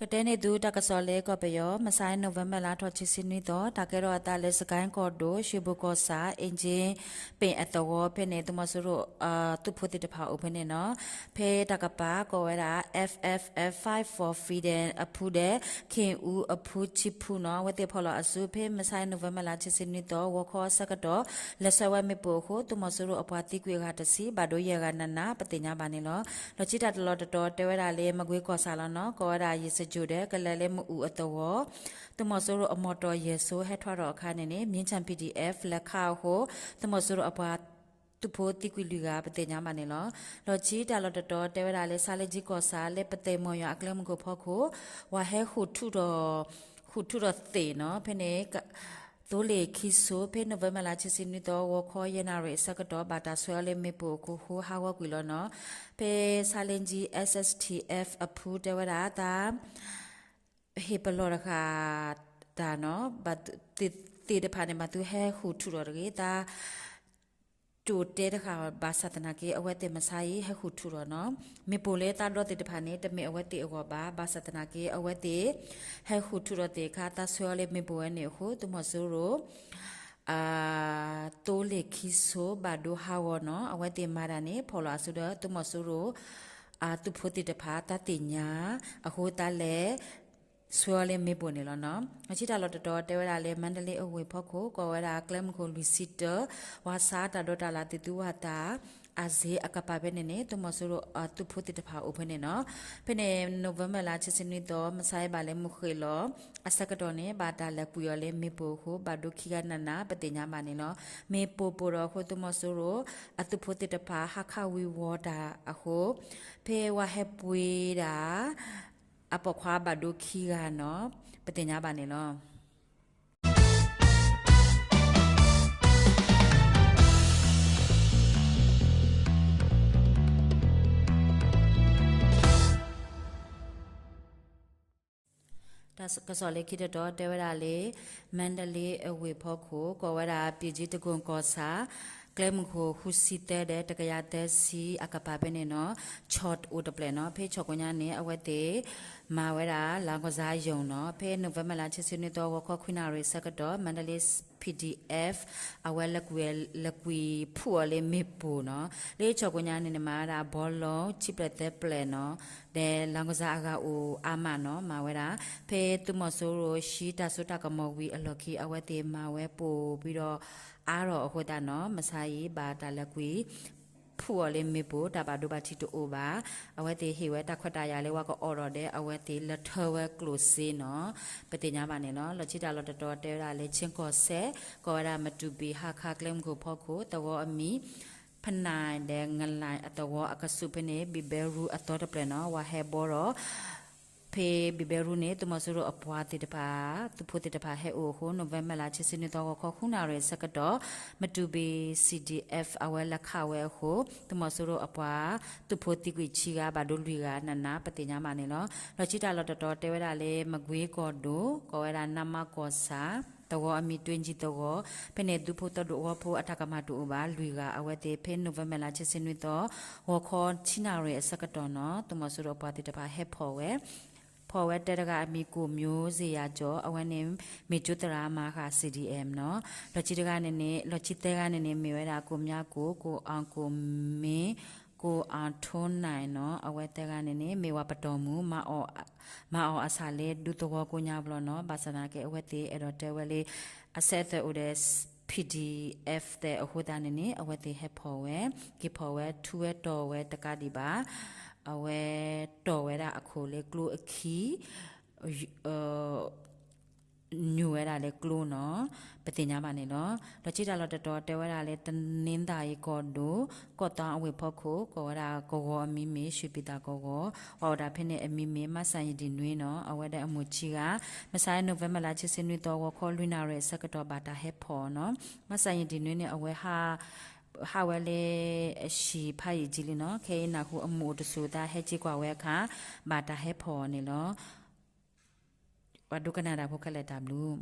ကတဲန့ၢ်သုတၢ်ကစီၣ်လၢကီၢ်ပယီၤ မဆါ November လါထီၣ်ခံဆံနွံသီ တၢ်ကဲထီၣ်အသးလၢ စကဲၣ်ကီၢ်ဒိၣ် ရွှေဘိုကီၢ်ဆၣ် အ့ၣ်ကၠ့ပ့ၣ်အသဝီဖဲန့ၣ် သုးမီၤစိရိၤ သုးဖိသ့ၣ်တဖၣ်အိၣ်ဖဲန့ၣ်နီၤ. ဖဲတၢ်ကပၤကိးဝဲဒၣ် F F F Fight for Freedom အဖုဒီး ခ့ၣ်အူအဖုဆံဖုနီၤ အဝဲသ့ၣ်ဖီၣ်လီၤအစု ဖဲမဆါ November လါခံဆံနွံသီ ဂီၤခီအဆၢကတီၢ် လဲၤဆှၢဝဲမ့ၣ်ပိၢ်အဃိ သုးမီၤစိရိၤအပှၤသံကွံာ်အဂၤတဆံ ဘၣ်ဒိယဲၢ်ဂၤနးနး ပသ့ၣ်ညါဘၣ်န့ၣ်လီၤ. လီၢ်ခံတၢ်တလီၢ်တတီၤတဲဝဲဒၣ်လၢ မကွ့ကီၢ်ဆၣ်လီၤနီၤ ကိးဝဲဒၣ်ယစကၠိၣ်ဒီး ကလဲၤလၢမအူၣ်အသဝီ သုးမီၤစိရိၤအမီၣ်တီၢ်ယဲၢ်ဆိဟဲထွဲထီၣ်အခါန့ၣ်န့ၣ် မ့ၣ်ဆၣ် P D F လဲၤခးအဃိ သုးမီၤစိရိၤအပှၤ သုးဖိသံကွံာ်လွံၢ်ဂၤ ပသ့ၣ်ညါဘၣ်န့ၣ်လီၤ. လီၢ်ခံတၢ်လီၢ်တတီၤတဲဝဲဒၣ်လၢ ဆါလ့ကၠံကီၢ်ဆၣ် လၢပသဲၣ်မီၢ်ယွၤအကျဲမုၢ်ခိၣ်ဖီခိၣ် ဝၤဟဲဃုာ်ထူၣ်ဒီး ဃုာ်ထူၣ်ဒီးသ့ၣ်နီၤ ဖဲန့ၣ် သိလ့ၣ်ခံဆိ ဖဲ November လါခံဆံနွံသီ ဂီၤခီယဲၢ်နၣ်ရံၣ်အဆၢကတီၢ် ဘၣ်တၢ်ဆှၢအီၤလၢမ့ၣ်ပိၢ်အဃိ ဟးဂီၤကွံာ်လီၤနီၤ. ဖဲဆါလ့ကၠံ S S T F အဖုတဲဝဲဒၣ် တၢ် ဟ့ၣ်ပလီၢ်တဃာ်တၢ်နီၤ သ့ၣ်တဖၣ်န့ၣ် ဘၣ်သုဟဲဃုာ်ထူၣ်ဒီးတဂ့ၤ တၢ် တိာ်တဲတဃာ် ဘၣ်ဆၣ်သနာ်က့ အဝဲသ့ၣ်မဆါအံၤ ဟဲဃုာ်ထူၣ်ဒီးနီၤ မ့ၣ်ပိၢ်လၢတၢ်ဒီသ့ၣ်တဖၣ်န့ၣ် တမ့ၢ်အဝဲသ့ၣ်အဂီၢ်ဘၣ် ဘၣ်ဆၣ်သနာ်က့ အဝဲသ့ၣ် ဟဲဃုာ်ထူၣ်ဒီးသ့ၣ်အခါ တၢ်ဆှၢအီၤလၢမ့ၣ်ပိၢ်ဝဲန့ၣ်အဃိ သုးမီၤစိရိၤ သိလ့ၣ်ခံဆိ ဘၣ်ဒိဟးဂီၤနီၤ အဝဲသ့ၣ်မၤတၢ်န့ၣ် ဖီၣ်လီၤအစုဒီး သုးမီၤစိရိၤ သုးဖိသ့ၣ်တဖၣ် တၢ်သ့ၣ်ညါ အဃိသတးလဲၣ် ဆှၢအီၤလၢမ့ၣ်ပိၢ်န့ၣ်လီၤနီၤ. လီၢ်ခံတၢ်လီၢ်တတီၤတဲဝဲဒၣ်လၢ မါဒလ့အဝ့ၢ်ဖီခိၣ် ကိးဝဲဒၣ်ကျဲမုၢ်ခိၣ်လွံၢ်ဆံတၢ ဝၤဆါတၢ်ဒိးတၢ်လၢ်သ့ၣ်သုးဝးတၢ် အစ့အကပၤဖဲန့ၣ်န့ၣ် သုးမီၤစိရိၤအသုးဖိသ့ၣ်တဖၣ်အိၣ်ဖဲန့ၣ်နီၤ. ဖဲန့ၣ် November လါခံဆံနွံသီ မဆါအံၤဘၣ်လၢမုၢ်ဃ့ၢ်လီၤ အဆၢကတီၢ်န့ၣ် ဘၣ်တၢ်လဲၤကွံာ်အီၤလၢမ့ၣ်ပိၢ်အဃိ ဘၣ်ဒိခံဂၤနးနး ပသ့ၣ်ညါဘၣ်န့ၣ်လီၤ. မ့ၣ်ပိၢ်ပိၢ်ဒီးအဃိ သုးမီၤစိရိၤ အသုးဖိသ့ၣ်တဖၣ် ဟးခးဝံၤဝီၤတၢ်အဃိ ဖဲဝၤဟဲပှ့ၤဒၣ် အပိာ်ခွါဘၣ်ဒိခံဂၤနီၤ ပသ့ၣ်ညါဘၣ်န့ၣ်လီၤ. တၢ်ကစီၣ်လၢခံတတီၤတဲဝဲဒၣ်လၢ မါဒလ့အဝ့ၢ်ဖီခိၣ် ကိးဝဲဒၣ် ပံၣ်ကၠံတကိၣ်ကီၢ်ဆၣ် ကျဲမုၢ်ခိၣ်ဃုဆံသၢဒီး တကယၤသၢဆံအကပၤဖဲန့ၣ်နီၤ ဆီၣ်အိၣ်တဖျၢၣ်နီၤ ဖဲဆီၣ်ကိညါန့ၣ် အဝဲသ့ၣ် မၤဝဲဒၣ် လောင်းကစားရုံနီၤ ဖဲ November လါခံဆံနွံသီ ဂီၤခီခွံနၣ်ရံၣ်အဆၢကတီၢ် မါဒလ့ P D F အဝဲလဲၤကွံာ်ဖုၣ်အီၤလၢမ့ၣ်ပိၢ်နီၤ လၢဆီၣ်ကိညါန့ၣ်န့ၣ် မၤဝဲဒၣ် ဘောလုံး ခံဖျၢၣ်သၢဖျၢၣ်နီၤ ဒီး လောင်းကစား အဂၤအိၣ်အါမးနီၤ မၤဝဲဒၣ် ဖဲသုးမီၤစိရိၤဟံးတၢ်စိတၢ်ကမီၤဝံၤအလီၢ်ခံ အဝဲသ့ၣ်မၤဝဲပိာ်ဝံၤဒီး အါထီၣ်အဃိသတးနီၤ မဆါအံၤဘၣ်တၢ်လဲၤကွံာ် ဖုၣ်အီၤလၢမ့ၣ်ပိၢ် တၢ်ဘၣ်ဒိဘၣ်ထံးတအိၣ်ဘၣ်. အဝဲသ့ၣ်ဟ့ၣ်ဝဲတၢ်ခွဲးတၢ်ယာ်လၢဝဲကအိးထီၣ်ဒီး အဝဲသ့ၣ်လဲၤထၢဝဲကျိၣ်စ့နီၤ ပသ့ၣ်ညါဘၣ်န့ၣ်လီၤ. လီၢ်ခံတၢ်လီၢ်တတီၤတဲဝဲဒၣ်လၢ ဆ့ကီၢ်စဲၣ် ကိးဝဲဒၣ် မတူပီ ဟးခးကျဲမုၢ်ခိၣ်ဖီခိၣ် သဝီအမံၤ ဖနၢ်ဒီး ငလၣ်အသဝီအကဆူးဖဲန့ၣ် ဘံၣ်ဘဲရူအသီတဖျၢၣ်နီၤ ဝၤဟဲဘီဒီး ဖဲဘံၣ်ဘဲရူန့ၣ် သုးမီၤစိရိၤအပှၤသ့ၣ်တဖၣ် သုးဖိသ့ၣ်တဖၣ်ဟဲအိၣ်အဃိ November လါခံဆံနွံသီ ဂီၤခီဃုနၣ်ရံၣ်အဆၢကတီၢ် မတူပီ C D F အဝဲလဲၤခးဝဲအဃိ သုးမီၤစိရိၤအပှၤ သုးဖိသံကွံာ်ခံဂၤ ဘၣ်ဒိလွံၢ်ဂၤနးနး ပသ့ၣ်ညါဘၣ်န့ၣ်လီၤ. လီၢ်ခံတၢ်လီၢ်တတီၤတဲဝဲဒၣ်လၢ မကွ့ကီၢ်ဒိၣ် ကိးဝဲဒၣ် နမကီၢ်ဆၣ် သဝီအမံၤ တွ့ကၠံသဝီ ဖဲန့ၣ် သုးဖိသီဒိၣ်ဝီဖိအတၢ်ကမၣ်တအိၣ်ဘၣ် လွံၢ်ဂၤ အဝဲသ့ၣ်ဖဲ November လါခံဆံနွံသီ ဂီၤခီဆံနၣ်ရံၣ်အဆၢကတီၢ်နီၤ သုးမီၤစိရိၤအပှၤသ့ၣ်တဖၣ်ဟဲဖီၣ်ဝဲ ဖီၣ်ဝဲတဲတဂၤအမံၤ ကိၣ်မျိၣ်စ့ယၤကၠီၤ အဝဲန့ၣ် မ့ၢ်ကၠိသရၣ်မၤဃာ် C D M နီၤ. လီၢ်ခံတဂၤန့ၣ်န့ၣ် လီၢ်ခံသၢဂၤန့ၣ်န့ၣ် မ့ၢ်ဝဲဒၣ် ကိၣ်မၠါကိၣ် ကိၣ်အၣ်ကိၣ်မ့ ကိၣ်အၣ်ထိၣ်နၢ်နီၤ အဝဲသၢဂၤန့ၣ်န့ၣ် မ့ၢ်ဝဲပတီၢ်မုၢ် မၤအီၣ်အဆၣ်လၢဒူသဝီကိညါဘျီနီၤ ဘၣ်ဆၣ်သနာ်က့ အဝဲသ့ၣ်အဲၣ်ဒိးတဲဝဲလၢ အဆၢအသွဲၣ်အိၣ်ဒီး P D F သဲးအဃိသတးန့ၣ်န့ၣ် အဝဲသ့ၣ်ဟဲဖီၣ်ဝဲ က့ၤဖီၣ်ဝဲထူဝဲတီၢ်ဝဲတကးဒံးဘၣ် အဝဲတီၢ်ဝဲဒၣ်အခိၣ်လၢကျိအခံ ညိၣ်ဝဲဒၣ်လၢကျိနီၤ ပသ့ၣ်ညါဘၣ်န့ၣ်လီၤ. လီၢ်ခံတၢ်လီၢ်တတီၤတဲဝဲဒၣ်လၢ တနင်္သာရီကီၢ်ဒိၣ် ကီၢ်သီအဝ့ၢ်ဖီခိၣ် ကိးဝဲဒၣ်ကဝီၤအမံၤမ့ၢ် ရွှေပြည်သာကဝီၤ ပှၤအိၣ်ဒၣ်ဖဲန့ၣ်အမံၤမ့ၢ် မၣ်စၣ်ယဒံၣ်နွံနီၤ အဝဲဒီးအမိၢ်ခံဂၤ မဆါ November လါခံဆံနွံသီ ဂီၤခီလွံၢ်နၣ်ရံၣ်အဆၢကတီၢ် ဘၣ်တၢ်ဟဲဖီၣ်နီၤ မၣ်စၣ်ယဒံၣ်နွံန့ၣ် အဝဲ ဟးဝဲလၢအဟံၣ်ဖးယံာ်ကၠံလံနီၤ ခဲအံၤနၢ်ဟူအမူးအိၣ်တစူၤအသး ဟဲက့ၤကွၢ်ဝဲအခါ ဘၣ်တၢ်ဟဲဖီၣ်အီၤန့ၣ်လီၤ. ပှၤဒိကနၣ်တၢ်ဖိခဲလၢာ်တၢ်ဘျုး